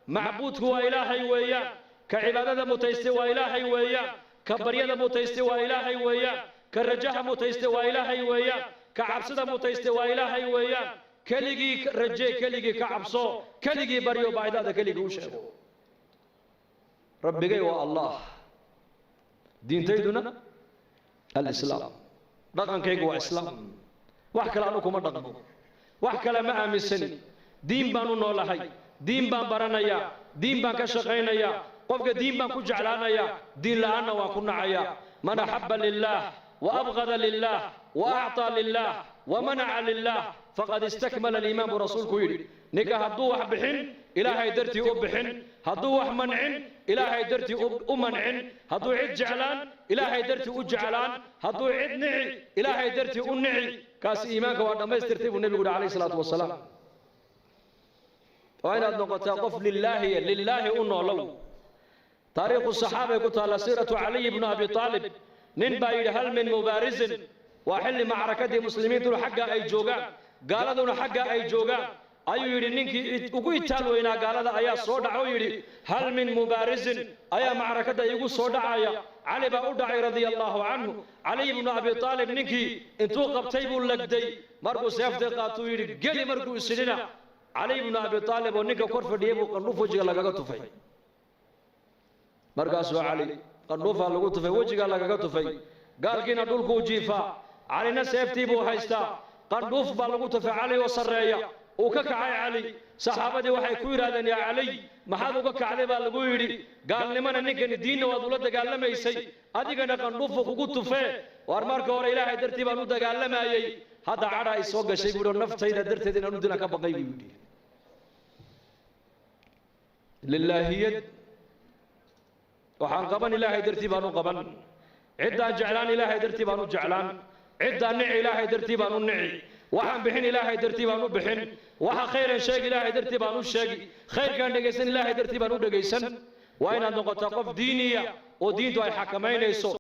Macbuudku waa Ilaahay weeyaan. Ka cibaadada mutaystay waa Ilaahay weeyaan. Ka baryada mutaystay waa Ilaahay weeyaan. Ka rajaha mutaystay waa Ilaahay weeyaan. Ka cabsida mutaystay waa Ilaahay weeyaan. Keligii rajee, keligii ka cabso, keligii baryo, baahidaada keligii u sheego. Rabbigay waa Allah, diintayduna alislaam, dhaqankaygu waa islaam. Wax kale anu kuma dhaqmo, wax kale ma aaminsani. Diin baan u noolahay, diin baan baranayaa, diin baan ka shaqaynayaa. Qofka diin baan ku jeclaanayaa, diin la'aanna waan ku nacayaa. Man axabba lilah wa abgada lilah wa acطaa lilah wa manaca lilah faqad istakmala aliimaan, buu Rasuulku yidhi. Ninka hadduu wax bixin, Ilaahay dartii u bixin; hadduu wax mancin, Ilaahay dartii u mancin; hadduu cid jeclaan, Ilaahay dartii u jeclaan; hadduu cid nici, Ilaahay dartii u nici, kaasi iimaanka waa dhammaystirtay, buu Nebigu yidhi calayhi salaatu wasalaam. Waa inaad noqotaa qof lilaahiya, lilaahi u noolow. Taariikhu saxaabay ku taalla, siiratu Caliy ibnu Abi Aalib. Nin baa yidhi: "Hal min mubaarizin?" Waa xilli macrakadii muslimiintuna xagga ay joogaan, gaaladuna xagga ay joogaan. Ayuu yidhi, ninkii ugu itaal weynaa gaalada ayaa soo dhaca oo yidhi: "Hal min mubaarizin?" Ayaa macrakadda igu soo dhacaya. Cali baa u dhacay radia Allaahu canhu. Caliy ibnu Abi Aalib ninkii intuu qabtay buu lagday. Markuu seeftii qaatuu yidhi: "Geli." Markuu isidhina, Caliy ibnu Abi Aalib oo ninka kor fadhiyey buu qandhuuf wejiga lagaga tufay. Markaasuu Cali qandhuufaa lagu tufay, wejigaa lagaga tufay. Gaalkiina dhulkuu jiifaa, Calina seeftii buu haystaa. Qandhuuf baa lagu tufay Cali oo sarreeya. Uu ka kacay Cali. Saxaabadii waxay ku yidhahdeen: "Yaa Caliy, maxaad uga kacday?" baa lagu yidhi. Gaalnimana ninkani diinna waad ula dagaalamaysay, adigana qandhuufu kugu tufee. "Waar, marka hore Ilaahay dartii baan u dagaalamayey, hadda cadha ay soo gashay," buu yidhi, "naftayda darteed inaan u dilan ka baqay," buu yidhi. Lilaahiyad. Waxaan qaban, Ilaahay dartii baan u qaban. Ciddaan jeclaan, Ilaahay dartii baan u jeclaan. Ciddaan nici, Ilaahay dartii baan u nici. Waxaan bixin, Ilaahay dartii baan u bixin. Waxa khayran sheegi, Ilaahay dartii baan u sheegi. Khayrkaan dhegaysan, Ilaahay dartii baan u dhegaysan. Waa inaad noqotaa qof diiniya oo diintu ay xakamaynayso.